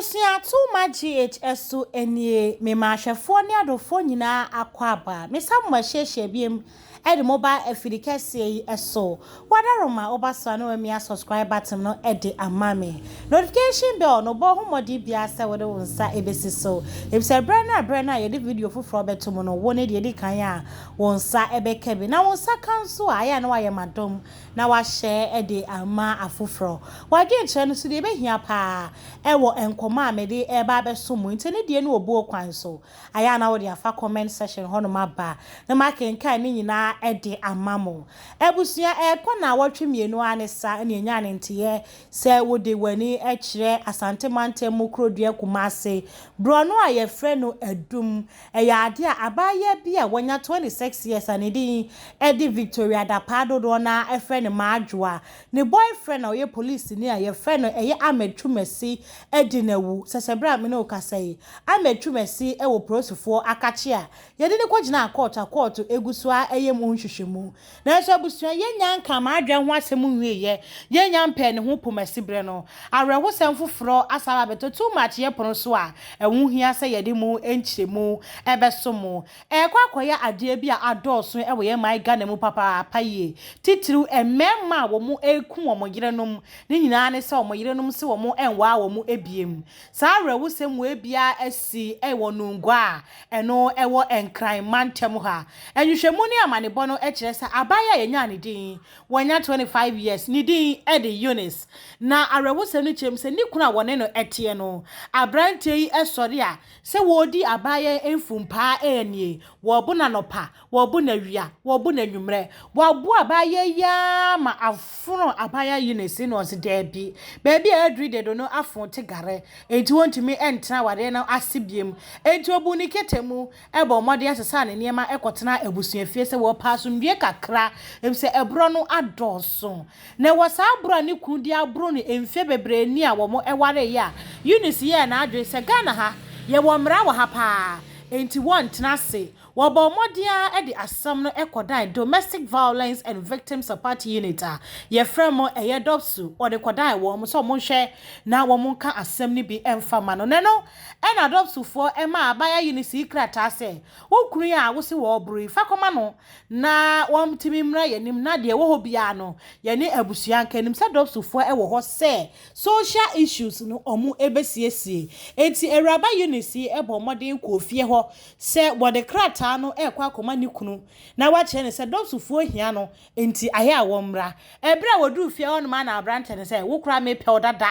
Abusua Too Much GH so nie, mema ahwɛfoɔ ne adɔfoɔ nyinaa akwaaba. Me sa mo ahyiahyia biom de mo ba afidi kɛseɛ yi so. Wadaroma woba so a na wamia subscribe button no de ama me. Notification bell no bɔ ho mmɔden biara sɛ wode wo nsa bɛsi so. Efisɛ berɛ no a berɛ no a yɛde video foforɔ bɛto mu no, wo ne deɛ ɛdi kan a wo nsa bɛka bi. Na wo nsa ka nso a, ayɛ a na wayɛ m'adom na wahyɛ de ama afoforɔ. W'adwenkyerɛ no nso deɛ ɛbɛhia pa ara wɔ nkɔmmɔ a mede reba abɛso mo yi. Nti ne deɛ no wɔ buo kwan so. Ayɛ a na wode afa comment section hɔnom aba na makenkan ne nyinaa de ama mo. Abusua, ɛrekɔ nnawɔtwe mmienu ara ne saa na yɛnyaa ne nteɛ sɛ wode w'ani kyerɛ Asante mantam mu kurodua Kumasi, borɔno a yɛfrɛ no Adum. Ɛyɛ adeɛ a abaayewa bi a wanya 26 years a ne din de Victoria Dapaah dodoɔ no ara frɛ no Maadwoa, ne boyfriend a ɔyɛ polisini a yɛfrɛ no ɛyɛ Ahmed Twumasi adi no awu. Sɛ sɛ berɛ a me ne wo kasa yi, Ahmed Twumasi wɔ polisifoɔ akakye a yɛde no kɔgyinaa kɔɔto a kɔɔto gu so ara yɛ mu nhwehwɛmu. Nanso abusua, yɛnnya nkaa m'adwene ho asɛm nwieeɛ, yɛnnya mpɛɛ ne ho pomasi berɛ no, awerɛhosɛm foforɔ asan aba abɛtɔ too much yɛ pono so a ɛho hia sɛ yɛde mu nkyerɛmu bɛso mo. Ɛrekɔ akɔyɛ adeɛ bi a adɔɔso wɔ yɛn man Ghana mu papaapa yie, titiriw mmarima a wɔreku wɔn yerenom, ne nyinaa ne sɛ wɔn yerenom se wɔn nwaa wɔn biem. Saa awerɛhosɛm wei biara asi wɔ Nungua a ɛno wɔ Nkran mantam ha. Nhwehwɛmu ne amanebɔ no kyerɛ sɛ abaayewa a yɛnyaa ne din, wanya 25 years, ne din de Eunice. Na awerɛhosɛm no kyerɛ mu sɛ ne kunu a wɔne no teɛ no, aberanteɛ yi sɔre a sɛ wɔredi abaayewa yi mfumpaa nie, wɔrebo no anɔpa, Wɔbo no awia, wɔbo no anwummerɛ. Wɔabo abaayewa yi ara ma afono abaayewa yi na esi na ɔse daabi. Baabi a aduru dedo no afono te gare, enti wɔntumi ntena awareɛ no ase biom. Enti ɔbuu ne kɛtɛ mu bɔɔ mmɔden sesaa ne nneɛma kɔtenaa abusuafie sɛ wɔrepɛ asomdwoeɛ kakra efisɛ ɛborɔ no adɔɔso. Na wɔ saa boro a ne kunu de aboro no mfeɛ bebree ni a wɔwareeɛ a, Eunice yɛɛ n'adwene sɛ Ghana ha, yɛwɔ mmara wɔ ha paa, enti wɔntena ase. Wɔbɔɔ mmɔden ara de asɛm no kɔdan Domestic Violence and Victim Support Unit a wɔfrɛ mo ɛyɛ DOVVSU, wɔde kɔdan wɔn sɛ wɔnhwɛ na wɔnka asɛm no bi mfa mma no. Na ɛno na DOVVSUfoɔ maa abaayewa Eunice yi krataa sɛ, Wo kunu yi a wose wɔreboro yi, fa kɔma no na wɔntumi mmra yɛn anim na deɛ ɛwɔ hɔ biara no, yɛne abusua nka anim sɛ DOVVSUfoɔ wɔ hɔ sɛ social issues no wɔbɛsiesie. Enti Awuraba Eunice yi bɔɔ mmɔden kɔɔ fie hɔ Sɛ wɔde krataa no rekɔ akɔma ne kunu na wakyerɛ no sɛ dɔsofoɔ hia no nti ayɛ a wɔmmra. Ɛberɛ a wɔduruu fie hɔ nom ara na aberanteɛ no sɛ, Wo koraa mepɛ wo dada.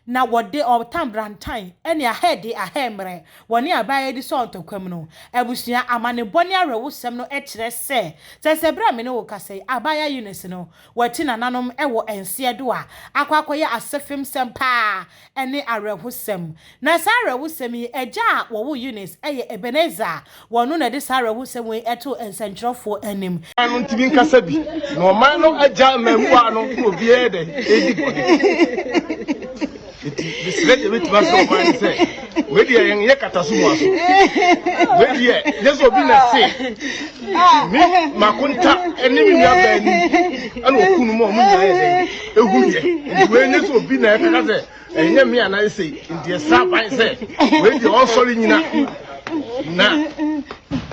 Na wɔde ɔtan brantan ne ahɛde ahɛmmerɛ wɔne abaayewa yi sɔɔ ntɔkwa mu no. Abusua amanebɔ ne awerɛhosɛm no kyerɛ sɛ, sɛ sɛ berɛ a me ne wo rekasa yi, abaayewa Eunice no, wati nananom wɔ nseɛ do a akɔ akɔyɛ asefemsɛm paa ne awerɛhosɛm. Na saa awerɛhosɛm yi, agya a wɔwoo Eunice yɛ Ebenezer a wɔno na ɛde saa awerɛhosɛm wei too nsɛnkyerɛwfoɔ anim. Ɔman no ntumi nkasa bi, na ɔman no agya mmaamua no na obiara dɛ ɛredi bɔne. Nti mesrɛ deɛ mɛtumi asrɛ ɔman no sɛ wei deɛ yɛn yɛ kata so mu aso. Wei deɛ nyɛ sɛ obi na se me makonta ne me nua baa ni ɛna ɔku no mu a ɔmo nyinaa yɛ dɛ ehu yɛ. Nti wei nyɛ sɛ obi na ɛkaka sɛ Ɛnyɛ me anaa sei nti ɛsɛ aban sɛ wei deɛ ɔnsɔre nyina na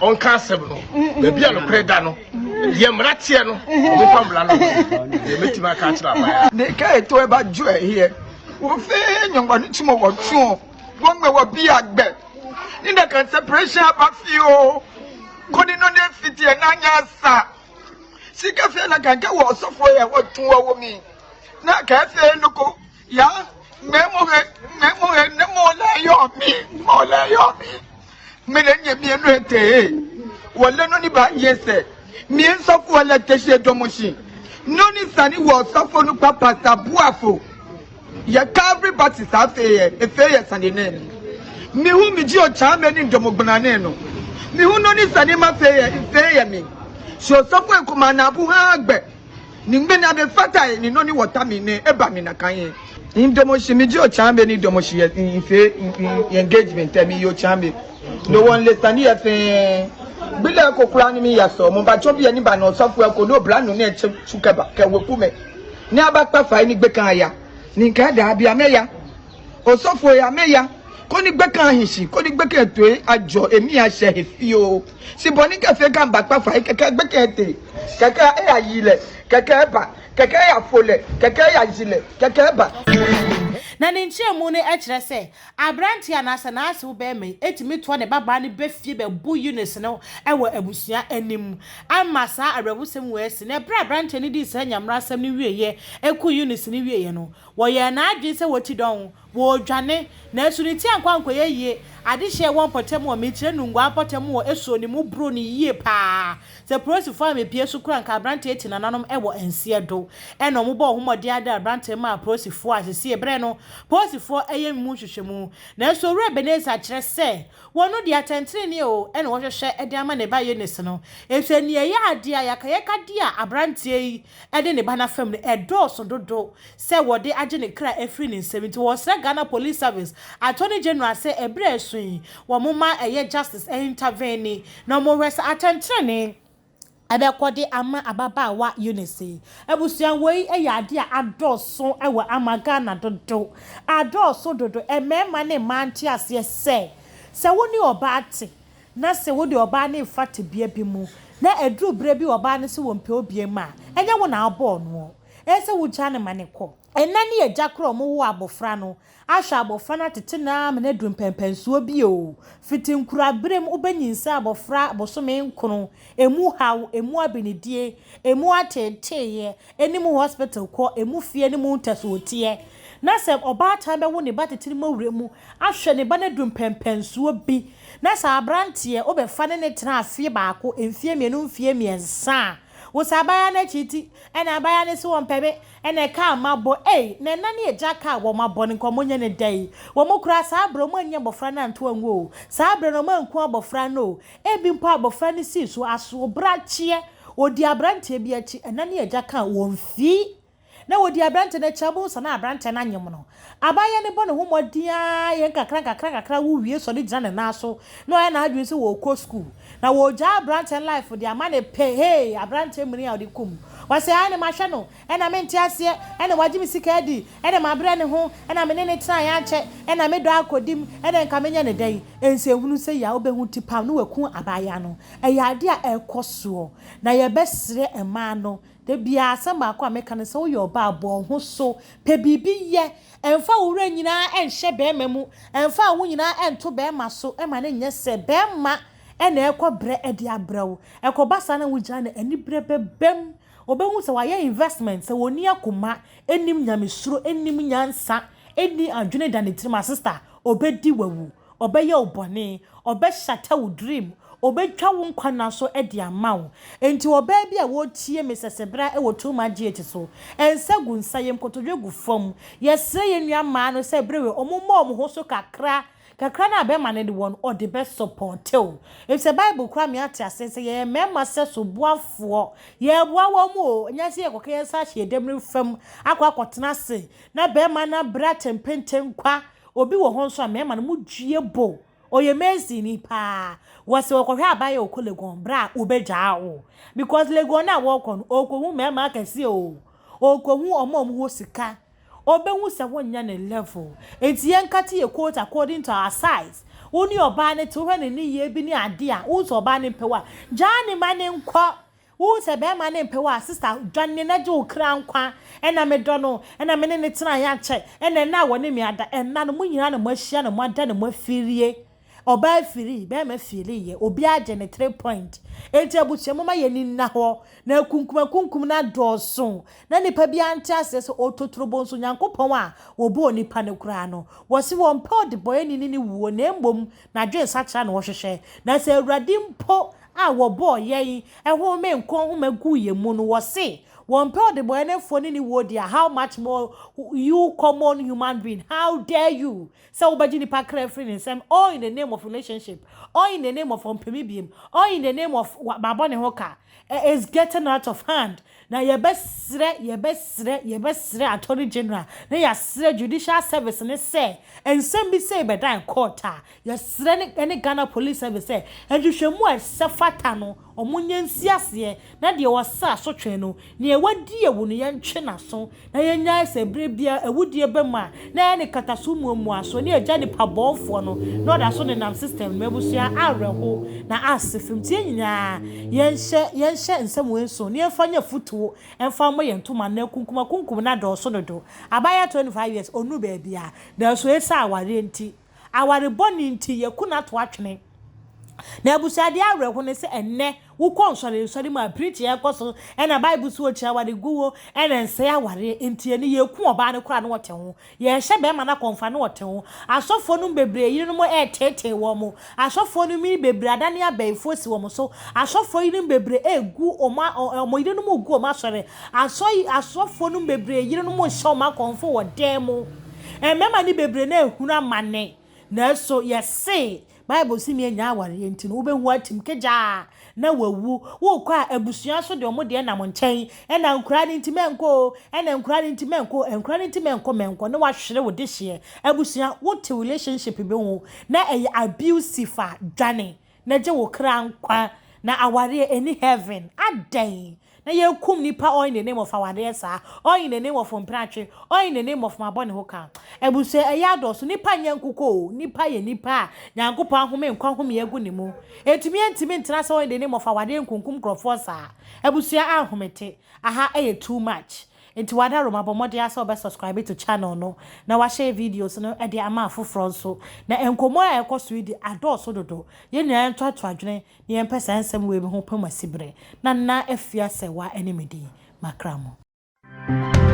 ɔnka asɛm no baabi a nokorɛ da no deɛ mmara teɛ no ɔmfa mmara no deɛ mɛtumi aka akyerɛ aban a. Ne ka eto eba jo ehiɛ wo fe nyɔngbɔ ne tsumo wɔ tsuo wo ŋmɛ wɔ bi agbɛ ne da kan separation aba fi o kodi no ne fiti ɛna nya sa sika fe na kanka wɔ ɔsɔfo yɛ wɔ tun wɔ wo mi na ka efe no ko Ya mɛmuhe mɛmuhe ne mo lɛ yɔ mi mo lɛ yɔ mi mi le nye mi enu ete wɔ le no ni ba nye sɛ mi nsɔfo wɔ le tese dɔmɔsi no ni sani wɔ sɔfo nu kpa pasta buafo yɛ Calvary Baptist afe yɛ efe yɛ sani ne mi hu mi ji otsa me ni dɔmɔgbena ne no mi hu no ni sani ma fe yɛ efe yɛ mi si osɔfo ekuma na abu ha gbɛ. Ni ŋgbe na be fata ye ni nɔni wɔta mi ne eba mi na kan ye. Ndomoshi mi ji ochan be ni domoshi ye nfe engagement mi yo chan be. No one le sani ye fe. Gbile ko kura ni mi ya so mo ba cho bi ni ba no sofo ko no bra no ne che chuka ba ke we ku me. Ni aba pa fa ni gbe kan ya. Ni nka da bi ame ya. Osofo ya me ya. Koni gbɛ kan ahisi koni gbɛ kan toe adzɔ emi asɛ hefi o. Si bɔni kɛfɛ kan ba kpafa kɛkɛ gbɛ kan te kɛkɛ eya yi lɛ kɛkɛ eba kɛkɛ eya fo lɛ kɛkɛ eya zi lɛ kɛkɛ eba. Na ne nkyerɛmu no kyerɛ sɛ, aberanteɛ anaasɛ n'asew barima yi tumi toa ne babaa no ba fie bɛbo Eunice no wɔ abusua anim ama saa awerɛhosɛm wei asi. Na ɛberɛ a aberanteɛ no dii saa nyamerasɛm no wieeɛ, kuu Eunice no wieeɛ no, wɔyɛɛ n'adwene sɛ wɔti dɔn, wɔredwane, nanso ne ti ankɔ ankɔyɛ yie. Adehyeɛ wɔ mpɔtam wɔ Mekyerɛ Nungua mpɔtam wɔ Esuo no mu boroo no yie pa ara. Sɛ polisifoɔ ammepue so koraa anka aberanteɛ yi te nananom wɔ nseɛ do. Ɛna wɔn bɔɔ ho mmɔden ara de aberanteɛ maa polisifoɔ a sesie berɛ no polisifoɔ ɛyɛ mu nhwehwɛmu. Nanso Owura Ebenezer kyerɛ sɛ wɔn no deɛ atɛntenenee o ɛna wɔhwehwɛ de ama ne ba Eunice no. Efisɛ nea ɛyɛ adeɛ a yakayakadeɛ a aberanteɛ yi de ne ba no afam no ɛdɔɔso dodo sɛ wɔde agye ne kra afiri ne nsam nti wɔsrɛ Ghana Police Service, Attorney General sɛ ɛberɛ a ɛso yi wɔmma ɛyɛ justice intervene na wɔnhwɛ sɛ atɛntenenee ɛbɛkɔ de ama ababaawa Eunice yi. Abusua wei yɛ adeɛ a adɔɔso wɔ ama Ghana dodo, adɔɔso dodo, mmarima ne mmaa nte aseɛ sɛ, sɛ wo ne ɔbaa te na sɛ wode ɔbaa no refa tebea bi mu na ɛduru berɛ bi ɔbaa no se wɔmpɛ wo biom a, ɛnyɛ wo na wobɔɔ noɔ. Ɛyɛ sɛ wogyaa no ma no kɔ. Ɛna ne agya korɔ a wɔwoo abɔfra no ahwɛ abɔfra no atete no ara ma no aduru mpɛnpɛnsoɔ bi oo. Fiti nkuraberɛ mu wobɛnyinsɛn abɔfra bosome nkono, ɛmu haw, ɛmu abenedie, ɛmu ateeteeɛ, ɛne mu hospital kɔ, ɛmu fie ne mu ntasuoteɛ. Na sɛ ɔbaatan bɛwo ne ba tete no mu awura mu ahwɛ ne ba no aduru mpɛnpɛnsoɔ bi, na sɛ aberanteɛ wobɛfa ne no tena afeɛ baako, mfeɛ mmienu, mfeɛ mmiɛnsa a, wo sɛ abaayewa no akyi ti, ɛna abaayewa no se wɔmpɛ me, ɛna ɛka a mabɔ, ei, na ɛna ne agya ka a wɔabɔ no, nka wɔnyɛ no dɛn? Wɔn koraa saa berɛ wɔn annya abɔfra no anto angu o, saa berɛ no wɔn anku abɔfra no o, ebi mpo abɔfra no sii so asobrakyeɛ, ɔdi aberanteɛ bi akyi, ɛna ne agya ka a wɔmfii. Na wɔdi aberanteɛ no akyi a, wobɛhu sɛ na aberanteɛ no anyem no. Abaayewa no bɔ ne ho mmɔden ara yɛ nkakra nkakra nkakra wo wie sɔre gyina ne nan so na ɔyɛ n'adwene sɛ wɔrekɔ sukuu. Na wɔregyaa aberanteɛ no life de ama no pɛ, hey, aberanteɛ muni a ɔde kɔ mu. Wɔsɛ aane mahwɛ no, ɛna mente aseɛ, ɛna wagye me sika adi, ɛna mabrɛ ne ho, ɛna me ne no tenaeɛ akyɛ, ɛna me dɔ akɔdim, ɛna nka menyɛ no dɛn? Nsɛnhunu sei a wobɛhu ti pam na waku abaayewa no. Ɛyɛ adeɛ a ɛrekɔ soɔ. Na yɛbɛsrɛ mmaa no Da biara asɛm baako a meka ne sɛ woyɛ ɔbaa a bɔ wo ho so, pɛ biribi yɛ, mfa wo werɛ nyinaa nhyɛ barima mu, mfa wo ho nyinaa nto barima so ma no nyɛ sɛ barima na ɛrekɔ brɛ de abrɛ wo. Ɛkɔba saa na wogyaa no a, aniberɛ bɛba mu. Ɔbɛhu sɛ wayɛ investment, sɛ ɔnni akoma, nnim nyamesuro, nnim nyansa, nni adwene da ne tirim a, sister, ɔbɛdi wo awu. Ɔbɛyɛ wo bɔne, ɔbɛ shatter wo dream, ɔbɛtwa wo nkwa nna so de ama wo. Enti ɔbaa bi a woretie me sɛsɛbra wɔ Too Much GH so, nsa gu nsa yam, kotodwe gu fam. Yɛsrɛ yɛn nua mmaa no sɛ bere wei wɔn mmɔ wɔn ho so kakra, kakra no a bɛrima no de wɔ no, ɔde bɛ supporte wo. Efisɛ Bible koraa ma yɛate aseɛ sɛ yɛyɛ mmarima sɛso boafoɔ. Yɛreboa wɔn o, ɛnyɛ sɛ yɛkɔka yɛn nsa ahyɛ yɛn damiri fam akɔ akɔtena ase na bɛrima no abrɛ atɛmpenten kwa. Obi wɔ hɔ nso a mmarima no mo due bo. Ɔyɛ mason ni paa. Wɔse ɔkɔhwɛ abayɛ ɔkɔ Legon bra a wobɛgyaa wo. Because Legon no a wɔkɔ no ɔkɔhu mmarima akɛseɛ o. Ɔkɔhu ɔmo a ɔmo wɔ sika. Ɔbɛhu sɛ wonyɛ ne level. Nti yɛnkate yɛ coat according to our size. Wo ne ɔbaa no te wohwɛ ne nneyɛɛ bi ne adeɛ a wohu sɛ ɔbaa no mpɛ wo a gyaa no ma no nkɔ. Wohu sɛ bɛɛma no mpɛ wo a, sister, dwane na gye wo kra nkwa. Ɛna me dɔ no, ɛna me ne no tenaeɛ akyɛ, ɛna ɛna a wɔne me ada, ɛna no, mo nyinaa na moahyia na moada na moafirie. Ɔbaa firii, bɛɛma firiiɛ, obiara gye ne three point. Enti abusua momma yɛn ani nna hɔ, na akunkum akunkum no adɔɔso, na nipa biara nte aseɛ sɛ ɔtotorobo nso Nyankopɔn a wɔbɔɔ nipa no koraa no, wɔse wɔmpɛ ɔdebɔeɛni ne ne wuo, na mmom n'adwensakyera na wɔhwehwɛ. Na sɛ Awurade mpo a wɔbɔɔ yɛn home nkwa nhoma guu yɛn mu no, wɔse, Wɔmpɛ ɔdebɔneyɛfoɔ ne ne wuo deɛ a, how much more you common human being, how dare you sɛ wobɛgye nipa kra afiri ne nsam all in the name of relationship, all in the name of ɔmpɛ me biem, all in the name of mabɔ ne ho ka. It's getting out of hand. Na yɛbɛsrɛ, yɛbɛsrɛ, yɛbɛsrɛ Attorney General na yɛasrɛ Judicial Service no sɛ nsɛm bi sei bɛdan court a, Yɛsrɛ ne ne Ghana Police Service sɛ nhwehwɛmu a ɛsɛ fata no Wɔnyɛ nsi aseɛ na deɛ ɔsɛ asotwe no, deɛ wadi awu no yɛntwe n'aso na yɛnnyae sɛ berɛ biara awudie ba mu a na ɛyɛ ne kataso mmuamuaso ne agya nipa bɔnfoɔ no na ɔda so nenam system no mu. Abusua awerɛho na ase fam nti yɛn nyinaa yɛnhyɛ yɛnhyɛ nsɛm wei nso na yɛmfa nyɛ afutuo mfa mmɔ yɛn ntoma na akunkum akunkum no adɔɔso dodo. Abaayewa 25 years ɔnnuru baabiara nanso ɛsiane awareɛ nti Aware bɔne nti, yɛaku no ato atwene. Na abusua deɛ awerɛho ne sɛ ɛnnɛ wokɔ nsɔre nsɔre mu a preaching ɛkɔ so ɛna bible so ɔkyia aware gu wo ɛna nsɛe awareɛ nti ɛne yɛku ɔbaa no koraa na ɔte ho yɛhyɛ bɛrima no akɔmfa na ɔte ho asɔfoɔ nom bebree yerenom ɛɛteetee wɔn mo asɔfoɔ nom yere bebree adane abayifoɔ si wɔn so asɔfoɔ yerenom bebree ɛɛgu wɔn wɔn yerenom gu wɔn asɔre asɔ asɔfoɔ nom bebree yerenom hyɛ wɔn akɔmfo wɔ dan mu Mmarima no bebree na ehunu amane, nanso yɛse Bible se nea nya awareɛ nti no wobɛhu atim kegyaa na wawu. Wokɔ a abusua nso deɛ wɔn deɛ nam nkyɛn, ɛna nkoraa no nti mɛnkɔ o, ɛna nkoraa no nti mɛnkɔ o, nkoraa no nti mɛnkɔ mɛnkɔ na wahwere wo dehyeɛ. Abusua wote relationship bi ho na ɛyɛ abusive a, dwane na gye wo kra nkwa. Na awareɛ ɛni heaven. Adɛn? Na yɛkum nipa all in the name of awareɛ saa, all in the name of mpratwe, all in the name of mabɔ ne ho ka. Abusua ɛyɛ adɔɔso, nipa nyɛ nkokɔ o, nipa yɛ nipa a Nyankopɔn ahome nkwa home agu ne mu. Ɛtumi ɛntumi ntena sɛ all in the name of awareɛ nkunkum nkorɔfoɔ saa. Abusua ahomete, aha ɛyɛ too much. Nti w'adarom abɔ mmɔden ara sɛ wobɛ subscribe to channel no na w'ashare videos no de ama afoforɔ nso. Na nkɔmmɔ a ɛkɔ so yi de adɔɔso dodo. Yɛn nyinaa yɛntoatoa adwene na yɛmpɛ saa nsɛm wei bi ho pɛ mu asiberɛ. Nana Afia Sɛwa ne me din. Makra mo.